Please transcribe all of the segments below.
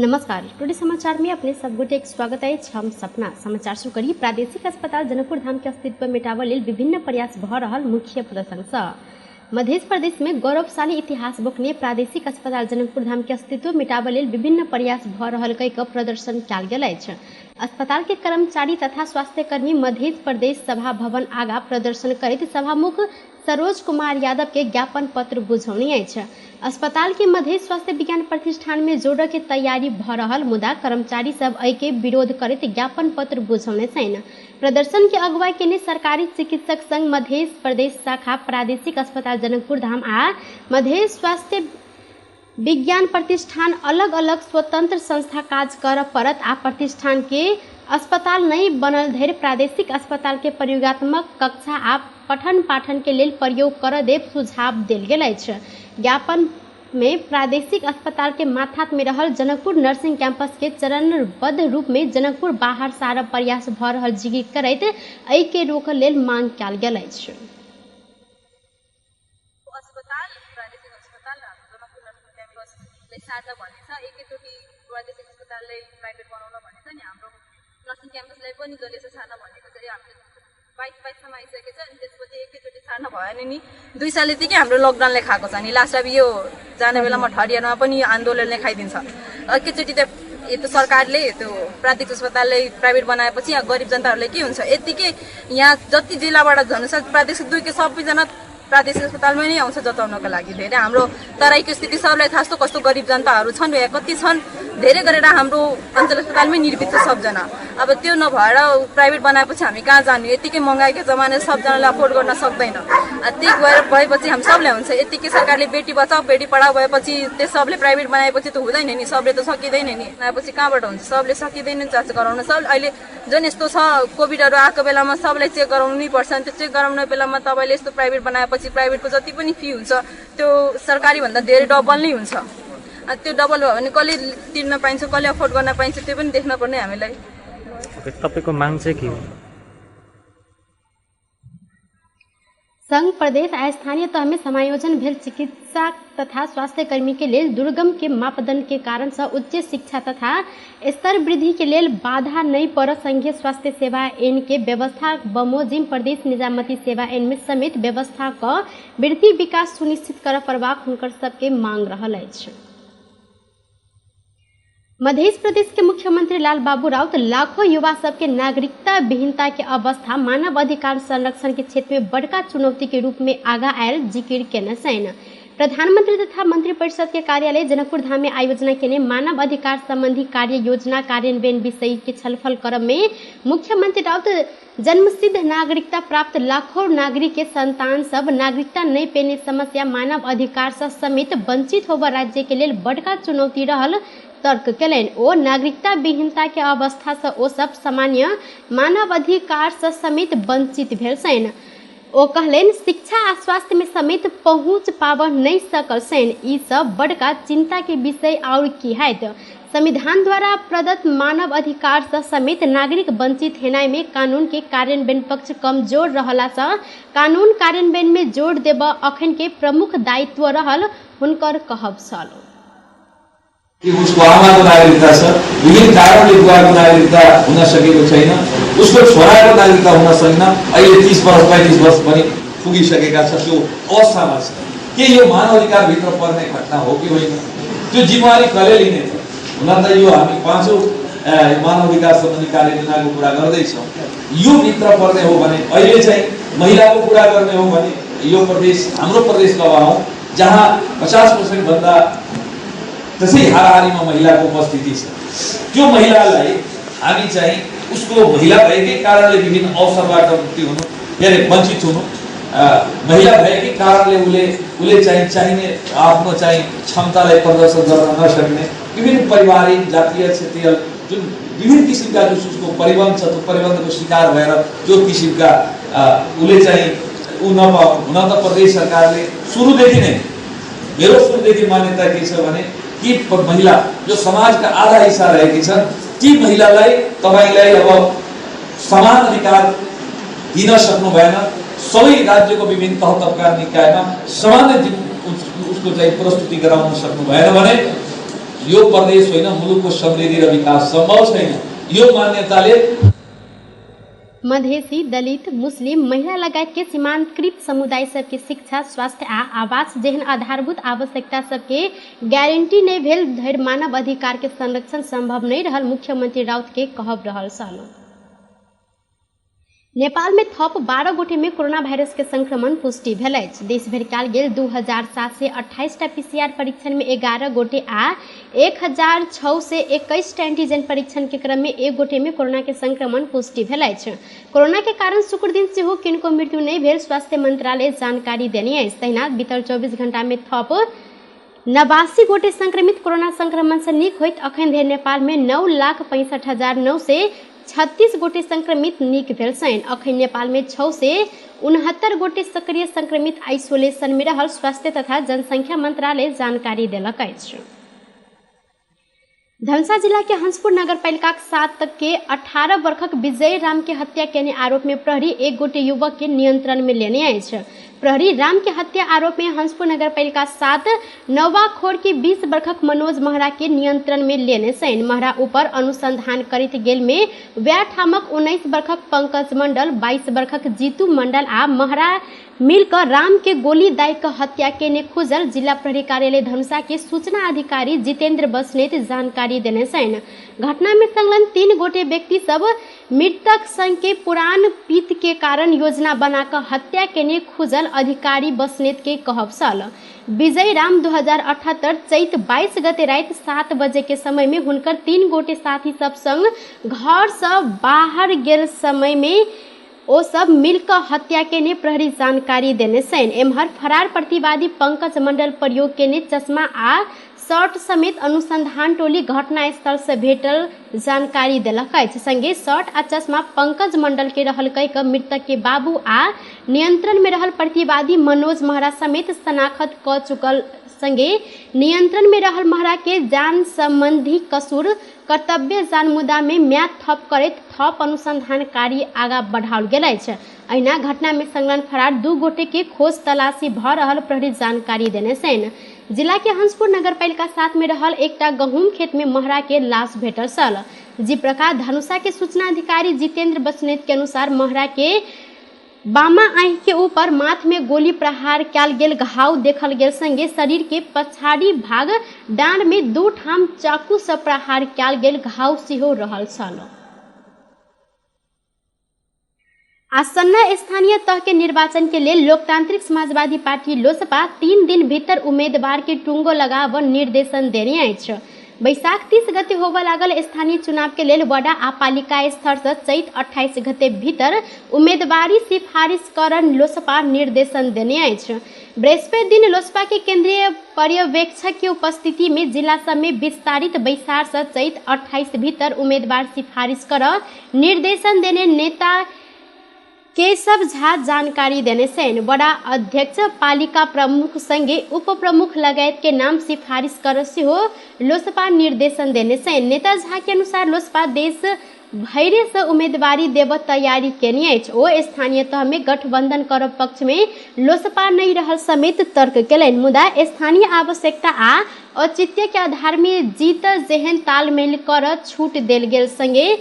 नमस्कार, टुडे समाचार में अपने सब गोटे स्वागत अछि। हम सपना समाचार शुरू करी। प्रादेशिक अस्पताल जनकपुर धाम के अस्तित्व मेटाबऽ लेल विभिन्न प्रयास भऽ रहल मुख्य प्रसंगसँ मध्य प्रदेश में गौरवशाली इतिहास बोकने प्रादेशिक अस्पताल जनकपुर धाम के अस्तित्व मिटाबऽ लेल विभिन्न प्रयास भऽ रहल कहि कऽ प्रदर्शन कयल गेल अछि। अस्पताल के कर्मचारी तथा स्वास्थ्यकर्मी मध्य प्रदेश सभा भवन आगा प्रदर्शन करैत सभामुख सरोज कुमार यादव के ज्ञापन पत्र बुझौने अछि। अस्पताल के मधेश स्वास्थ्य विज्ञान प्रतिष्ठान में जोड़ऽ के तैयारी भऽ रहल, मुदा कर्मचारी सब एहि के विरोध करैत ज्ञापन पत्र बुझौने छनि। प्रदर्शन के अगुवाई केने सरकारी चिकित्सक संघ मधेश प्रदेश शाखा प्रादेशिक अस्पताल जनकपुर धाम आ मधेश स्वास्थ्य विज्ञान प्रतिष्ठान अलग अलग स्वतंत्र संस्था काज करऽ पड़त आ प्रतिष्ठान के अस्पताल नहि बनल धरि प्रादेशिक अस्पताल के प्रयोगात्मक कक्षा आ पठन पाठन के लेल प्रयोग करऽ देब सुझाव देल गेल अछि। ज्ञापन में प्रादेशिक अस्पताल के माथात में रहल जनकपुर नर्सिंग कैंपस के चरणबद्ध रूप में जनकपुर बाहर सारब प्रयास भऽ रहल जिकिर करैत एहि के रोकऽ लेल मांग कयल गेल अछि। अस्पताल प्रादेशिक अस्पताल हाम्रो जनकपुर नर्सिङ क्याम्पसलाई सार्न भन्ने छ। एकैचोटि प्रादेशिक अस्पताललाई प्राइभेट बनाउन भन्ने छ नि, हाम्रो नर्सिङ क्याम्पसलाई पनि जसले चाहिँ सार्न भनेको चाहिँ हामीले 22-22सम्म आइसकेको छ। अनि त्यसपछि एकैचोटि सार्न भएन नि, 2 साल यतिकै हाम्रो लकडाउनले खाएको छ नि। लास्ट अब यो जाने बेलामा थर्ड इयरमा पनि यो आन्दोलनले खाइदिन्छ। एकैचोटि त यो त सरकारले त्यो प्रादेशिक अस्पताललाई प्राइभेट बनाएपछि यहाँ गरिब जनताहरूलाई के हुन्छ? यत्तिकै यहाँ जति जिल्लाबाट झन् प्रादेशिक दुईको सबैजना प्रादेशिक अस्पतालमा नै आउँछ जताउनको लागि। धेरै हाम्रो तराईको स्थिति सबलाई थाहा छ, कस्तो गरिब जनताहरू छन् या कति छन्। धेरै गरेर हाम्रो अञ्चल अस्पतालमै निर्भित छ सबजना। अब त्यो नभएर प्राइभेट बनाएपछि हामी कहाँ जाने? यत्तिकै महँगाइको जमाना सबजनाले अफोर्ड गर्न सक्दैन। त्यही भएर भएपछि हामी सबलाई हुन्छ। यत्तिकै सरकारले बेटी बचाऊ बेटी पढाऊ भएपछि त्यो सबले प्राइभेट बनाएपछि त हुँदैन नि, सबले त सकिँदैन नि। बनाएपछि कहाँबाट हुन्छ? सबले सकिँदैन जाँच गराउन। सब अहिले जुन यस्तो छ कोभिडहरू आएको बेलामा सबलाई चेक गराउनु नै पर्छ। त्यो चेक गराउने बेलामा तपाईँले यस्तो प्राइभेट बनाएपछि प्राइभेटको जति पनि फी हुन्छ त्यो सरकारी भन्दा धेरै डबल नै हुन्छ। त्यो डबल भयो भने कसले तिर्न पाइन्छ, कसले अफोर्ड गर्न पाइन्छ, त्यो पनि देख्न पर्ने हामीलाई। तपाईँको माग चाहिँ के हो? संघ प्रदेश आ स्थानीय तह में समायोजन भेल चिकित्सा तथा स्वास्थ्य कर्मी के लेल दुर्गम के मापदंड के कारण से उच्च शिक्षा तथा स्तर वृद्धि के लेल बाधा नहीं पड़ संघीय स्वास्थ्य सेवा एन के व्यवस्था बमोजिम प्रदेश निजामती सेवा एन में समेत व्यवस्था क वृद्धि विकास सुनिश्चित कर पड़बाक हुनकर सबके मांग रहल अछि। मध्य प्रदेश के मुख्यमंत्री लाल बाबू राउत लाखों युवा सबके नागरिकता विहीनता के अवस्था मानव अधिकार संरक्षण के क्षेत्र में बड़का चुनौती के रूप में आगा आयल जिकिर केने छनि। प्रधानमंत्री तथा मंत्रिपरिषद के कार्यालय जनकपुर धाम में आयोजना केने मानव अधिकार संबंधी कार्य योजना कार्यान्वयन विषय के छलफल करब में मुख्यमंत्री राउत जन्मसिद्ध नागरिकता प्राप्त लाखों नागरिक के संतान सब नागरिकता नहीं पेने समस्या मानव अधिकार से समेत वंचित होबऽ राज्य के लेल बड़का चुनौती रहल तर्क केलनि। ओ नागरिकता विहीनता के अवस्था से ओ सब सामान्य मानव अधिकार से समेत वंचित भेल छनि। ओ कहलनि शिक्षा आ स्वास्थ्य में समेत पहुँच पाबऽ नहीं सकल छनि। ई सब बड़का चिंता के विषय और की हैत। संविधान द्वारा प्रदत्त मानव अधिकार से समेत नागरिक वंचित हेनाइ में कानून के कार्यान्वयन पक्ष कमजोर रहला से कानून कार्यान्वयन में जोर देबऽ अखन के प्रमुख दायित्व रहल हुनकर कहब छल। कि उसको आमाको नागरिकता छ, विभिन्न कारणले बुवाको नागरिकता हुन सकेको छैन, उसको छोराको नागरिकता हुन सकेन, अहिले 30 वर्ष 35 वर्ष पनि पुगिसकेका छ, त्यो अवस्थामा छ। के यो मानव अधिकारभित्र पर्ने घटना हो कि होइन? त्यो जिम्मेवारी कसले लिने त? हुन त यो हामी पाँचौँ मानव अधिकार सम्बन्धी कार्ययोजनाको कुरा गर्दैछौँ, यो भित्र पर्ने हो भने अहिले चाहिँ महिलाको कुरा गर्ने हो भने यो प्रदेश हाम्रो प्रदेश लगाउँ जहाँ 50% भन्दा त्यसै हाराहारीमा महिलाको उपस्थिति छ, त्यो महिलालाई हामी चाहिँ उसको महिला भएकै कारणले विभिन्न अवसरबाट मुक्ति हुनु, के अरे वञ्चित हुनु, महिला भएकै कारणले उसले उसले चाहिँ चाहिने आफ्नो चाहिँ क्षमतालाई प्रदर्शन गर्न नसक्ने विभिन्न पारिवारिक जातीय क्षेत्रीय जुन विभिन्न किसिमका जो उसको परिबन्ध छ त्यो परिबन्धको शिकार भएर त्यो किसिमका उसले चाहिँ ऊ नपाउनु। हुन त प्रदेश सरकारले सुरुदेखि नै, मेरो सुरुदेखि मान्यता के छ भने ती महिला जो समाजका आधा हिस्सा रहेकी छन् ती महिलालाई तपाईँलाई अब समान अधिकार दिन सक्नु भएन। सबै राज्यको विभिन्न तह तबका निकायमा समान उसको चाहिँ प्रस्तुति गराउन सक्नु भएन भने यो प्रदेश होइन मुलुकको समृद्धि र विकास सम्भव छैन। यो मान्यताले मधेसी, दलित, मुस्लिम, महिला लगायत के सीमांतकृत समुदाय सबके शिक्षा, स्वास्थ्य आ आवास जेहन आधारभूत आवश्यकता सबके गारंटी नहीं भेल धरि मानव अधिकार के संरक्षण संभव नहीं रहल मुख्यमंत्री राउत के कहब रहल छल। नेपाल में थप 12 गोटे में कोरोना वायरस के संक्रमण पुष्टि भेल अछि। देश भरि कयल गेल 2728 टा पीसीआर परीक्षण में 11 गोटे आ 1621 टा एंटीजन परीक्षण के क्रम में 1 गोटे में कोरोना के संक्रमण पुष्टि भेल अछि। कोरोना के कारण शुक्र दिन सेहो किनको मृत्यु नहीं भेल स्वास्थ्य मंत्रालय जानकारी देने अछि। तहिना बीतल 24 घंटा में थप 89 गोटे संक्रमित कोरोना संक्रमण से नीक होइत अखन धरि नेपाल में 9,65,936 गोटे संक्रमित नीक भेल छनि। अखन नेपाल में 669 गोटे सक्रिय संक्रमित आइसोलेशन में रहल स्वास्थ्य तथा जनसंख्या मंत्रालय जानकारी देलक अछि। धनुषा जिला के हंसपुर नगरपालिका 7 के 18 वर्षक विजय राम के हत्या केने आरोप में प्रहरी एक गोटे युवक के नियंत्रण में लेने अछि। प्रहरी राम के हत्या आरोप में हंसपुर नगरपालिका 7 नवाखोर के 20 वर्षक मनोज महरा के नियंत्रण में लेने छनि। महरा ऊपर अनुसंधान करैत गेल में वएह ठामक 19 वर्षक पंकज मंडल, 22 वर्षक जीतू मंडल आ महरा मिलकर राम के गोली दाई के हत्या केने खुजल जिला प्रहरी कार्यालय धनुषा के सूचना अधिकारी जितेंद्र बस्नेत जानकारी देने छनि। घटना में संलग्न 3 गोटे व्यक्ति सब मृतक संग के पुरान पीत के कारण योजना बनाकर हत्या केने खुजल अधिकारी बस्नेत के कहब छल। विजय राम 2078 चैत 22 गते राति 7 बजे के समय में हुनकर 3 गोटे साथी सब संग घर से बाहर गेल समय में ओ सब मिलकर हत्या केने प्रहरी जानकारी देने छनि। एम्हर फरार प्रतिवादी पंकज मंडल प्रयोग केने चश्मा आ शर्ट समेत अनुसंधान टोली घटनास्थल से भेटल जानकारी देलक अछि। संगे शर्ट आ चश्मा पंकज मंडल के रहल कहि कऽ मृतक के बाबू आ नियंत्रण में रहल प्रतिवादी मनोज महरा समेत शनाखत कऽ चुकल संगे नियंत्रण में रहल महरा के जान संबंधी कसूर कर्तव्य जान मुद्दा में म्याद थप करैत थप अनुसंधान कार्य आगा बढ़ाओल गेल अछि। अहिना घटना में संलग्न फरार 2 गोटे के खोज तलाशी भऽ रहल प्रहरी जानकारी देने छनि। जिला के हंसपुर नगरपालिका 7 में रहल एकटा गहूम खेत में महरा के लाश भेटल छल। जी प्रकार धनुषा के सूचना अधिकारी जितेंद्र बस्नेत के अनुसार महरा के बामा आँखि के ऊपर माथ में गोली प्रहार कयल गेल घाव देखल गेल संगे शरीर के पछाड़ी भाग डाँड़ में 2 ठाम चाकू से प्रहार कयल गेल घाव सेहो रहल छल। आसन्न स्थानीय तह के निर्वाचन के लेल लोकतांत्रिक समाजवादी पार्टी लोसपा 3 दिन भीतर उम्मीदवार के टुंगो लगाव निर्देशन देने अछि। बैसाख 30 गते होबय लागल स्थानीय चुनाव के लेल वडा आ पालिका स्तर से चैत 28 गते भीतर उम्मीदवारी सिफारिश करन लोसपा निर्देशन देने अछि। बृहस्पति दिन लोसपा के केंद्रीय पर्यवेक्षक के उपस्थिति में जिला सब में विस्तारित बैसार से चैत 28 भीतर उम्मीदवार सिफारिश कर निर्देशन देने नेता केशव झा जानकारी देने छनि। वडा अध्यक्ष, पालिका प्रमुख संगे उप प्रमुख लगायत के नाम सिफारिश कर सेहो लोसपा निर्देशन देने छनि। नेता झा के अनुसार लोसपा देश भरि से उम्मीदवारी देब तैयारी केने अछि। ओ स्थानीय तह में गठबंधन करब पक्ष में लोसपा नहीं रहल समेत तर्क केलनि, मुदा स्थानीय आवश्यकता आ औचित्य के आधार में जीत जेहन तालमेल कर छूट देल गेल संगे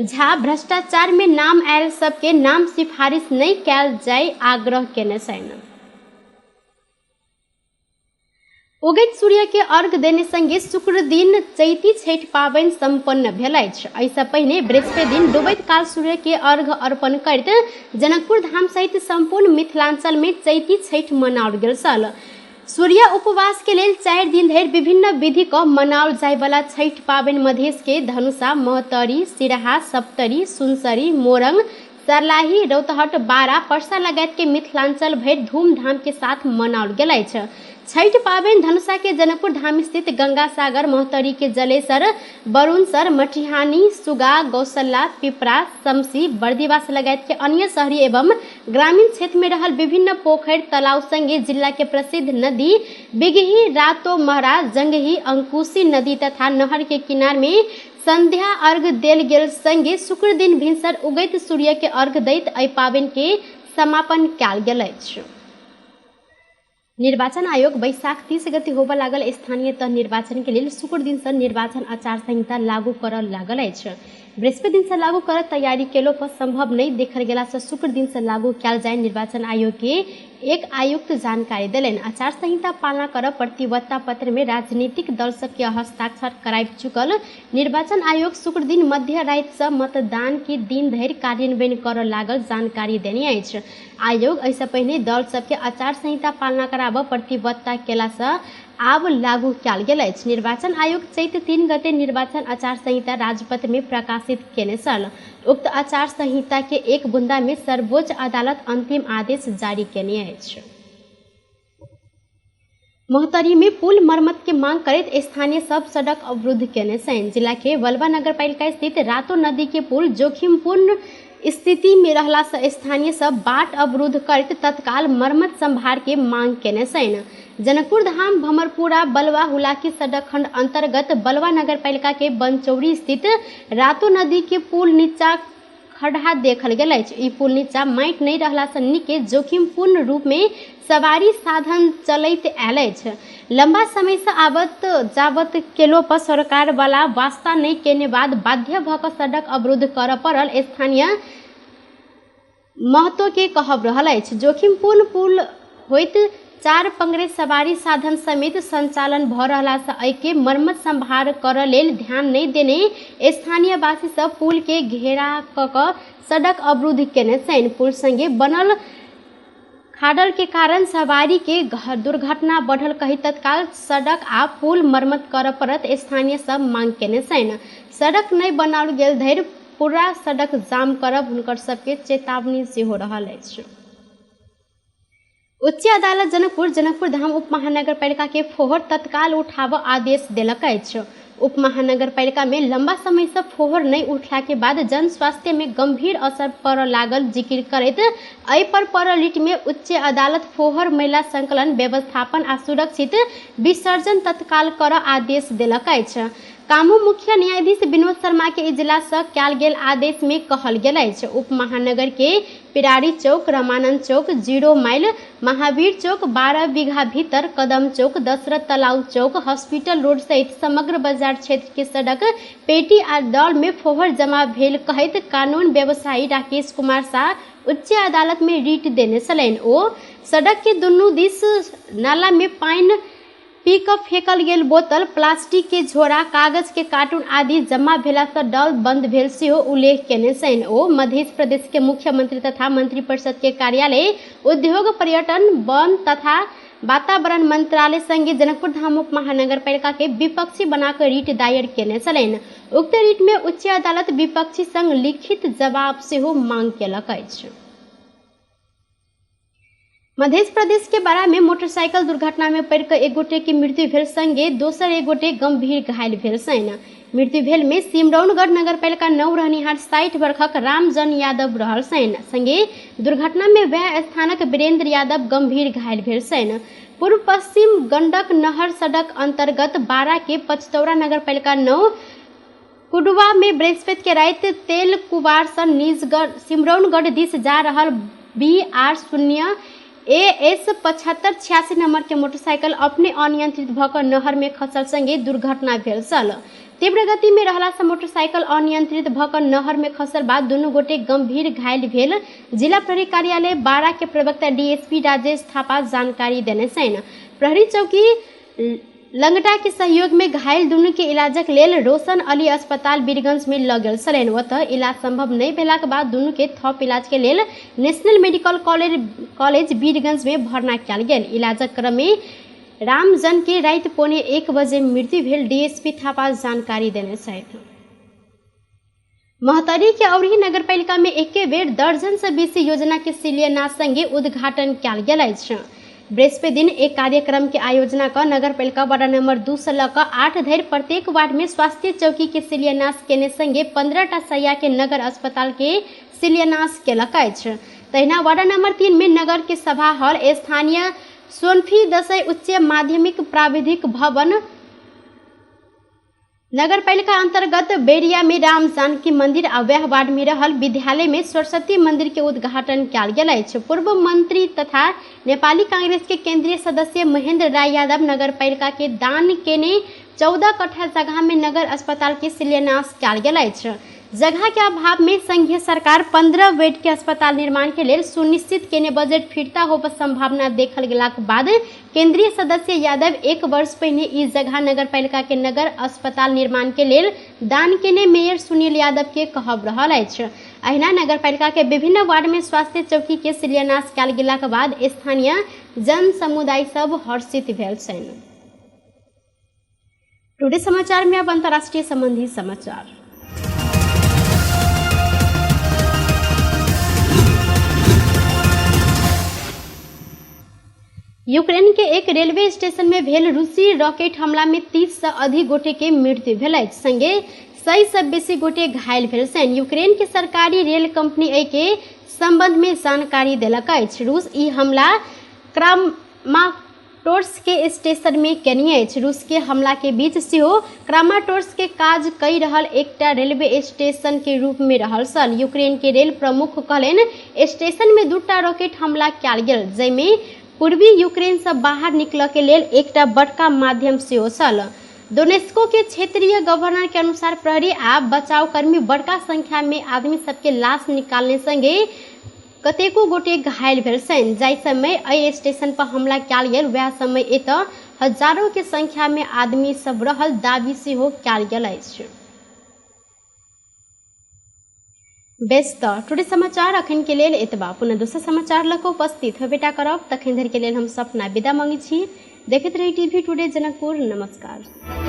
झा भ्रष्टाचार में नाम आयल सबके नाम सिफारिश नहीं कयल जाय आग्रह केने छनि। उगैत सूर्य के अर्घ देने संगे शुक्र दिन चैती छठि पाबनि संपन्न भेल अछि। एहिसँ पहिने बृहस्पति दिन डूबैत काल सूर्य के अर्घ अर्पण करैत जनकपुर धाम सहित संपूर्ण मिथिलांचल में चैती छठि मनाओल गेल छल। सूर्य उपवास के लेल 4 दिन धरि विभिन्न विधि क मनाओल जायवला छठि पाबनि मधेश के धनुषा, महोत्तरी, सिराहा, सप्तरी, सुनसरी, मोरंग, सर्लाही, रौतहट, बारा, परसा लगायत के मिथिलांचल भरि धूमधाम के साथ मनाओल गेल अछि। छठि पाबनि धनुषा के जनकपुर धाम स्थित गंगा सागर, महोत्तरी के जलेसर, बरुणसर, मठिहानी, सुगा, गौशाला, पिपरा, शमसी, बर्दिवास लगायत के अन्य शहरी एवं ग्रामीण क्षेत्र में रहल विभिन्न पोखरि, तालाब संगे जिला के प्रसिद्ध नदी बिगही, रातो महरा, जंगही, अंकुशी नदी तथा नहर के किनार में संध्या अर्घ देल गेल संगे शुक्र दिन भिनसर उगैत सूर्य के अर्घ दैत एहि पाबनि के समापन कयल गेल अछि। निर्वाचन आयोग वैशाख 30 गते होबय लागल स्थानीय तह निर्वाचन के लेल शुक्र दिन से निर्वाचन आचार संहिता लागू करऽ लागल अछि। बृहस्पति दिन से लागू करऽ तैयारी केलो पर संभव नहीं देखल गेला से शुक्र दिन से लागू कयल जाय निर्वाचन आयोग के एक आयुक्त जानकारी देलनि। आचार संहिता पालना करऽ प्रतिबद्धता पत्र में राजनीतिक दल सबके हस्ताक्षर कराबि चुकल निर्वाचन आयोग शुक्र दिन मध्य राति से मतदान के दिन धरि कार्यान्वयन करऽ लागल जानकारी देने अछि। आयोग एहिसँ पहिने दल सबके आचार संहिता पालना कराबऽ प्रतिबद्धता केलासँ आब लागू कयल गेल अछि। निर्वाचन आयोग चैत 3 गते निर्वाचन आचार संहिता राजपत्र में प्रकाशित केने छल। उक्त आचार संहिता के एक बुंदा में सर्वोच्च अदालत अंतिम आदेश जारी केने अछि। महोत्तरी में पुल मरम्मत के मांग करैत स्थानीय सब सड़क अवरुद्ध केने छनि। जिला के बलवा नगरपालिका स्थित रातो नदी के पुल जोखिमपूर्ण स्थिति में रहला से स्थानीय सब बाट अवरुद्ध करैत तत्काल मरम्मत संभार के मांग केने छनि। जनकपुर धाम भमरपुरा बलवा हुलाकी सड़क खंड अंतर्गत बलवा नगरपालिका के बनचौरी स्थित रातो नदी के पुल नीचा खड्डा देखल गेल अछि। ई पुल नीचा माटि नहि रहला से निके जोखिमपूर्ण रूप में सवारी साधन चलैत आयल अछि। लंबा समय से आवत जावत केलो पर सरकार वाला वास्ता नहि केने बाद बाध्य भऽ कऽ सड़क अवरुद्ध करऽ पड़ल स्थानीय महतो के कहब रहल अछि। जोखिमपूर्ण पुल होइत 4 पंगरे सवारी साधन समेत संचालन भऽ रहला से एहिके मरम्मत संभार करऽ लेल ध्यान नहि देने स्थानीयवासी सब पुल के घेरा कऽ कऽ सड़क अवरुद्ध केने छनि। पुल संगे बनल खाडल के कारण सवारी के दुर्घटना बढ़ल कही तत्काल सड़क आ पुल मरम्मत करऽ पड़त स्थानीय सब मांग केने छनि। सड़क नहि बनाओल गेल धरि पूरा सड़क जाम करब हुनकर सबके चेतावनी सेहो रहल अछि। उच्च अदालत जनकपुर जनकपुर धाम उप महानगरपालिका के फोहर तत्काल उठाबऽ आदेश देलक अछि। उप महानगरपालिका में लंबा समय से फोहर नहीं उठला के बाद जन स्वास्थ्य में गंभीर असर पड़ऽ लागल जिक्र करैत एहि पर पड़ल रिट में उच्च अदालत फोहर मैला संकलन व्यवस्थापन आ सुरक्षित विसर्जन तत्काल करऽ आदेश देलक अछि। कामू मुख्य न्यायाधीश विनोद शर्मा के इजलास से कयल गेल आदेश में कहल गेल अछि। उप महानगर के पिरारी चौक, रामानंद चौक, 0 माइल, महावीर चौक, 12 बीघा भीतर, कदम चौक, दशरथ तलाव चौक, हॉस्पिटल रोड सहित समग्र बाजार क्षेत्र के सड़क पेटी आ दल में फोहर जमा भेल कहैत कानून व्यवसायी राकेश कुमार शाह उच्च अदालत में रिट देने छलनि। ओ सड़क के दुनू दिस नाला में पानि पी कऽ फेकल गेल बोतल, प्लास्टिक के झोरा, कागज के कार्टून आदि जमा भेला से डल बंद भेल सेहो उल्लेख केने छनि। ओ मध्य प्रदेश के मुख्यमंत्री तथा मंत्रिपरिषद के कार्यालय, उद्योग, पर्यटन, वन तथा वातावरण मंत्रालय संगे जनकपुर धाम उप महानगरपालिका के विपक्षी बना कऽ रिट दायर केने छलनि। उक्त रिट में उच्च अदालत विपक्षी संग लिखित जवाब सेहो मांग केलक अछि। मध्य प्रदेश के बारा में मोटरसाइकिल दुर्घटना में पड़ि कऽ एक गोटे के मृत्यु भेल संगे दोसर एक गोटे गंभीर घायल भेल छनि। मृत्यु भेल में सिमरौनगढ़ नगरपालिका 9 रहनिहार 60 वर्षक रामजन यादव रहल छनि। संगे दुर्घटना में वएह स्थानक वीरेंद्र यादव गंभीर घायल भेल छनि। पूर्व पश्चिम गंडक नहर सड़क अंतर्गत बारा के पचतौरा नगरपालिका 9 कुडुआ में बृहस्पति के राति तेल कुबार से निजगढ़ सिमरौनगढ़ दिस जा रहल BR 0 AS 7586 number के मोटरसाइकिल अपने अनियंत्रित भऽ कऽ नहर में खसल संगे दुर्घटना भेल छल। तीव्र गति में रहला से मोटरसाइकिल अनियंत्रित भऽ कऽ नहर में खसल बाद दुनू गोटे गंभीर घायल भेल जिला प्रहरी कार्यालय बारा के प्रवक्ता डीएसपी राजेश थापा जानकारी देने छनि। प्रहरी चौकी लंगटा के सहयोग में घायल दुनू के इलाजक लेल रोशन अली अस्पताल वीरगंज में लऽ गेल छलनि। ओतऽ इलाज संभव नहि भेलाक बाद दुनू के थप इलाज के लेल नेशनल मेडिकल कॉलेज वीरगंज में भर्ना कयल गेल। इलाजक क्रम में रामजन के राति 12:45 बजे मृत्यु भेल डीएसपी थापा जानकारी देने छथि। महोत्तरी के औरही नगरपालिका में एके बेर दर्जन से बेसी योजना के शिलान्यास संगे उद्घाटन कयल गेल अछि। बृहस्पति दिन एक कार्यक्रम के आयोजना कऽ नगरपालिका वार्ड नंबर 2 से लऽ कऽ 8 धरि प्रत्येक वार्ड में स्वास्थ्य चौकी के शिलान्यास केने संगे 15टा सैया के नगर अस्पताल के शिलान्यास केलक अछि। तहिना वार्ड नंबर 3 में नगर के सभा हॉल, स्थानीय सोनफी दसई उच्च माध्यमिक प्राविधिक भवन, नगरपालिका अंतर्गत बेरिया में राम जानकी मंदिर आ वैह वार्ड में रहल विद्यालय में सरस्वती मंदिर के उद्घाटन कयल गेल अछि। पूर्व मंत्री तथा नेपाली कांग्रेस के केंद्रीय सदस्य महेंद्र राय यादव नगरपालिका के दान केने 14 कट्ठा जगह में नगर अस्पताल के शिलान्यास कयल गेल अछि। जगह के अभाव में संघीय सरकार 15 बेड के अस्पताल निर्माण के लेल सुनिश्चित केने बजट फिर्ता होब संभावना देखल गेलाक बाद केंद्रीय सदस्य यादव 1 वर्ष पहिने ई जगह नगरपालिका के नगर अस्पताल निर्माण के लेल दान केने मेयर सुनील यादव के कहब रहल अछि। अहिना नगरपालिका के विभिन्न वार्ड में स्वास्थ्य चौकी के शिलान्यास कयल गेलाक बाद स्थानीय जन समुदाय सब हर्षित भेल छनि। टुडे समाचार में अब अंतर्राष्ट्रीय संबंधी समाचार। यूक्रेन के एक रेलवे स्टेशन में भेल रूसी रॉकेट हमला में 30 से अधिक गोटे के मृत्यु भेल अछि, संगे 100 से बेसी गोटे घायल भेल छनि। यूक्रेन के सरकारी रेल कंपनी एहि के संबंध में जानकारी देलक अछि। रूस ई हमला क्रामाटोर्स्क के स्टेशन में केने अछि। रूस के हमला के बीच सेहो क्रामाटोर्स्क के काज कई रहल एकटा रेलवे स्टेशन के रूप में रहल छल। यूक्रेन के रेल प्रमुख कहलनि स्टेशन में 2टा रॉकेट हमला कयल गेल, जाहिमे पूर्वी यूक्रेन से बाहर निकलऽ के लेल एकटा बड़का माध्यम सेहो छल। दोनेस्को के क्षेत्रीय गवर्नर के अनुसार प्रहरी आ बचावकर्मी बड़का संख्या में आदमी सबके लाश निकालने संगे कतेको गोटे घायल भेल छनि। जाहि समय एहि स्टेशन पर हमला कयल गेल वएह समय एतऽ हजारों के संख्या में आदमी सब रहल दावी सेहो कयल गेल अछि। बेस तऽ टुडे समाचार अखन के लेल एतबा। पुनः दोसर समाचार लऽ कऽ उपस्थित होबेटा करब। तखन धरि के लेल हम सपना विदा मांगै छी। देखैत रही टीवी टुडे जनकपुर। नमस्कार।